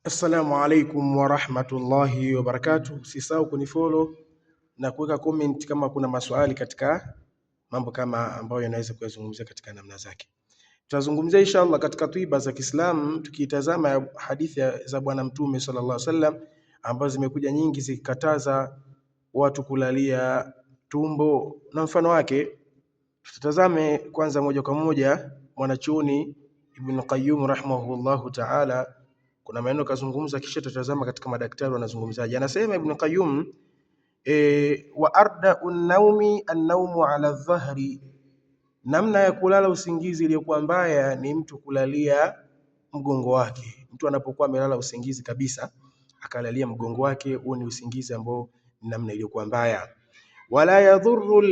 Assalamu alaikum warahmatullahi wabarakatuh. Usisahau kunifollow na kuweka comment kama kuna maswali katika mambo kama ambayo yanaweza kuyazungumzia katika namna zake. Tutazungumzia inshallah katika tiba za Kiislamu tukiitazama hadithi za Bwana Mtume sallallahu alaihi wasallam ambazo zimekuja nyingi zikikataza watu kulalia tumbo na mfano wake. Tutazame kwanza moja kwa moja mwanachuoni Ibn Qayyim rahimahullahu ta'ala, kuna maneno kazungumza, kisha tutazama katika madaktari wanazungumzaje. Anasema Ibn Qayyim wa ardau naumi annaumu ala dhahri, namna ya kulala usingizi iliyokuwa mbaya ni mtu kulalia mgongo wake. Mtu anapokuwa amelala usingizi kabisa akalalia mgongo wake, huo ni usingizi ambao ni namna iliyokuwa mbaya. Wala yadhurru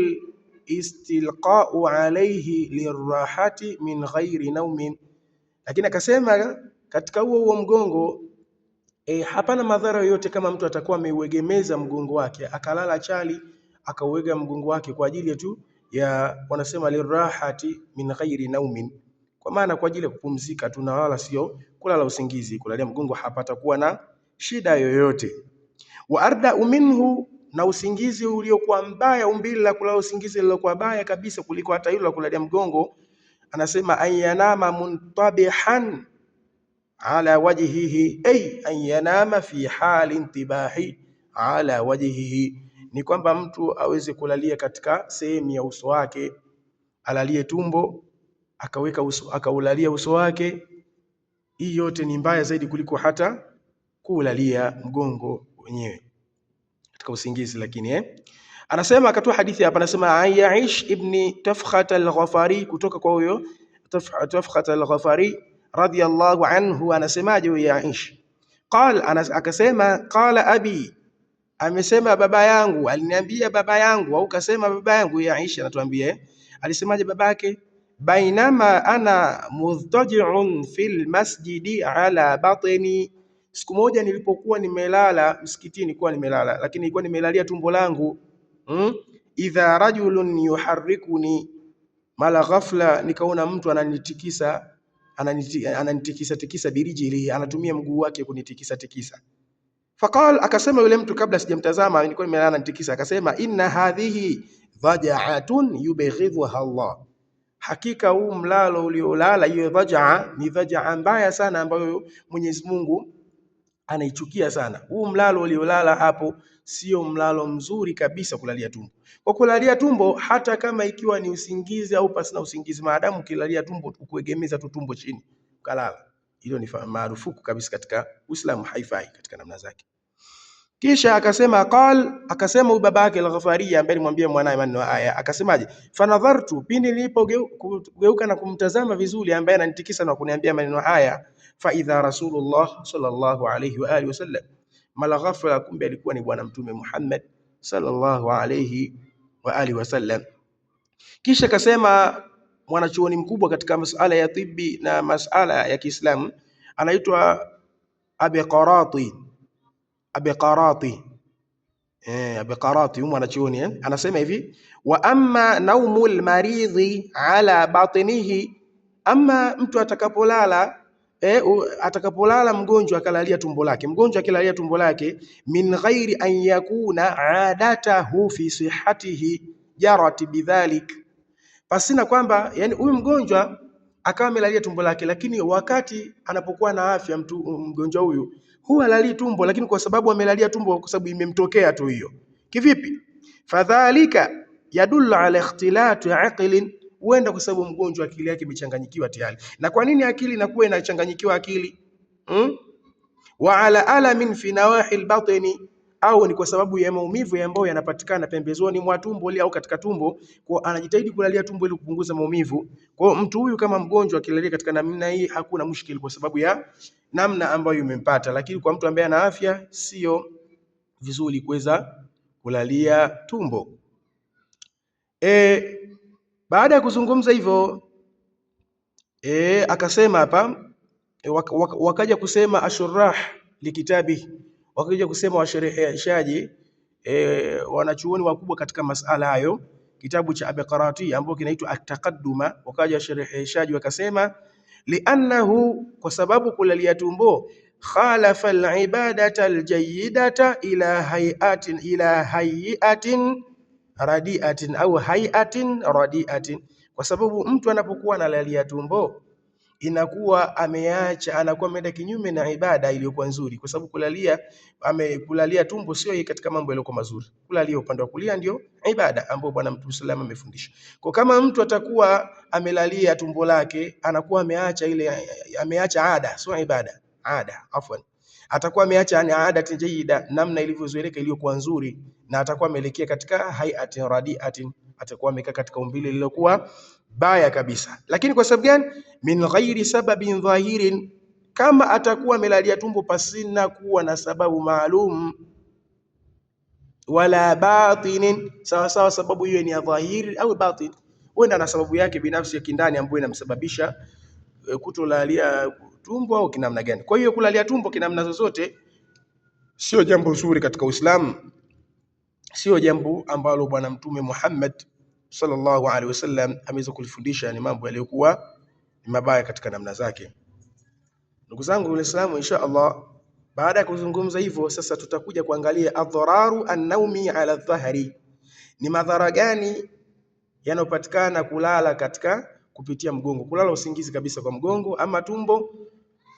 istilqa'u alayhi lirahati min ghairi naumin, lakini akasema katika huo huo mgongo hapana madhara yoyote kama mtu atakuwa ameuegemeza mgongo wake akalala chali akauweka mgongo wake kwa ajili tu ya wanasema lirahati min ghairi naumin, kwa maana kwa ajili ya kupumzika tu na wala sio kulala usingizi. Kulalia mgongo hapata kuwa na shida yoyote. Wa ardau minhu, na usingizi uliokuwa mbaya, umbile la kulala usingizi lilokuwa baya kabisa kuliko hata hilo la kulalia mgongo, anasema ayanama muntabihan ala wajhihi, ay an yanama fi hali intibahi ala wajhihi, ni kwamba mtu aweze kulalia katika sehemu ya uso wake, alalie tumbo akaweka uso, akaulalia uso wake. Hii yote ni mbaya zaidi kuliko hata kulalia mgongo wenyewe katika usingizi. Lakini anasema akatoa hadithi hapa, anasema Ayaish ibni Tafkhat al-Ghafari, kutoka kwa huyo Tafkhat al-Ghafari radhiyallahu anhu, anasemaje huyo Yaish? Qal, akasema qala abi, amesema baba yangu, aliniambia baba yangu, au kasema baba yangu. Yaish anatuambia alisemaje babake? Bainama ana mudtaji'un fil masjidi ala batni, siku moja nilipokuwa nimelala msikitini, kuwa nimelala lakini nilikuwa nimelalia tumbo langu idha rajulun yuharrikuni, mala ghafla nikaona mtu ananitikisa ananitikisa tikisa birijili, anatumia mguu wake kunitikisa tikisa. Faqal, akasema yule mtu kabla sijamtazama, nilikuwa nimelala ananitikisa, akasema inna hadhihi dhaja'atun yubghidhuha Allah, hakika huu mlalo uliolala, hiyo dhajaa ni dhajaa mbaya sana ambayo Mwenyezi Mungu anaichukia sana. Huu mlalo uliolala hapo sio mlalo mzuri kabisa kulalia tumbo. Kwa kulalia tumbo, hata kama ikiwa ni usingizi au pasina usingizi, maadamu ukilalia tumbo ukuegemeza tu tumbo chini ukalala, hilo ni marufuku kabisa katika Uislamu, haifai katika namna zake. Kisha akasema qal, akasema baba yake al-Ghafari ambaye alimwambia mwanae maneno haya, akasemaje? Fanadhartu, pindi nilipogeuka na kumtazama vizuri, ambaye ananitikisa na kuniambia maneno haya, fa idha Rasulullah sallallahu alayhi wa alihi wasallam, mala ghafla, kumbe alikuwa ni Bwana Mtume Muhammad sallallahu alayhi wa alihi wasallam. Kisha akasema mwanachuoni mkubwa katika masala ya tibi na masala ya Kiislamu anaitwa Abi Qarati, Abi Qarati Abi Qarati huyu mwanachuoni anasema hivi wa amma naumul maridhi ala batnihi, ama mtu atakapolala atakapolala mgonjwa akalalia tumbo lake, mgonjwa akilalia tumbo lake, min ghairi an yakuna adatahu fi sihhatihi jarat bidhalik, pasina kwamba yani huyu mgonjwa akawa amelalia tumbo lake, lakini wakati anapokuwa na afya mtu mgonjwa huyu huwa halalii tumbo, lakini kwa sababu amelalia tumbo, kwa sababu imemtokea tu hiyo. Kivipi? Fadhalika yadullu ala ikhtilati aqlin, huenda kwa sababu mgonjwa akili yake imechanganyikiwa tayari. Na kwa nini akili inakuwa inachanganyikiwa akili? Wa ala alamin fi nawahi albatni, au ni kwa sababu ya maumivu ambayo yanapatikana pembezoni mwa tumbo au katika tumbo, kwa anajitahidi kulalia tumbo ili kupunguza maumivu. Kwa hiyo mtu huyu kama mgonjwa akilalia katika namna hii hakuna mushkili kwa sababu ya namna ambayo imempata, lakini kwa mtu ambaye ana afya sio vizuri kuweza kulalia tumbo. Baada ya kuzungumza hivyo akasema hapa wakaja kusema ashurah likitabi, wakaja kusema washereheshaji wanachuoni wakubwa katika masala hayo, kitabu cha Abi Qarati ambacho kinaitwa At-Taqadduma, wakaja washereheshaji wakasema li'annahu, kwa sababu kulalia tumbo Khalafa alibadata aljayidata ila hayatin ila hayatin radiatin au hayatin radiatin, kwa sababu mtu anapokuwa analalia tumbo inakuwa ameacha, anakuwa ameenda kinyume na ibada iliyokuwa nzuri, kwa sababu kulalia kulalia tumbo sio katika mambo yaliyokuwa mazuri. Kulalia upande wa kulia ndio ibada ambayo Bwana Mtume sallam amefundisha. Kwa kama mtu atakuwa amelalia tumbo lake, anakuwa ameacha ile, ameacha ada, sio ibada, ada, afwan, atakuwa ameacha yani ada jayyida, namna ilivyozoeleka iliyokuwa nzuri, na atakuwa ameelekea katika hayatin radiatin, atakuwa amekaa katika umbile lililokuwa baya kabisa. Lakini kwa sababu gani? Min ghairi sababin dhahirin, kama atakuwa amelalia tumbo pasina kuwa na sababu maalum, wala batinin, sawa sawa, sababu hiyo ni ya dhahiri au batin, huenda na sababu yake binafsi ya kindani ambayo inamsababisha kutolalia tumbo au kinamna gani. Kwa hiyo kulalia tumbo kinamna zozote sio jambo zuri katika Uislamu, sio jambo ambalo Bwana Mtume Muhammad sallallahu alaihi wasallam ameweza kulifundisha, ni mambo yaliyokuwa ni mabaya katika namna zake. Ndugu zangu Waislamu, insha Allah, baada ya kuzungumza hivyo, sasa tutakuja kuangalia adhararu an-naumi ala dhahri, ni madhara gani yanayopatikana kulala katika kupitia mgongo, kulala usingizi kabisa kwa mgongo ama tumbo,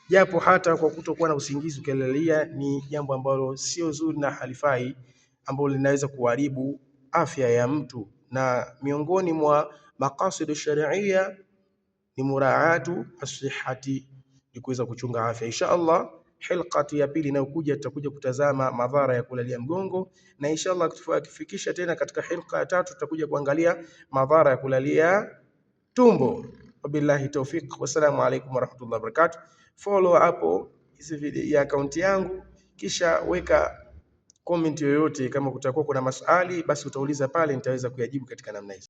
japo hata kwa kutokuwa na usingizi ukilalia ni jambo ambalo sio zuri na halifai, ambalo linaweza kuharibu afya ya mtu, na miongoni mwa maqasidu sharia ni muraatu asihati, ni kuweza kuchunga afya. Insha Allah, hilqati ya pili inayokuja tutakuja kutazama madhara ya kulalia mgongo, na insha Allah tukifikisha tena katika hilqa ya tatu tutakuja kuangalia madhara ya kulalia tumbo. Wabillahi tawfiq, wassalamu alaikum warahmatullahi wabarakatuh. Follow hapo hizi video ya akaunti yangu, kisha weka comment yoyote. Kama kutakuwa kuna maswali, basi utauliza pale, nitaweza kuyajibu katika namna hizo.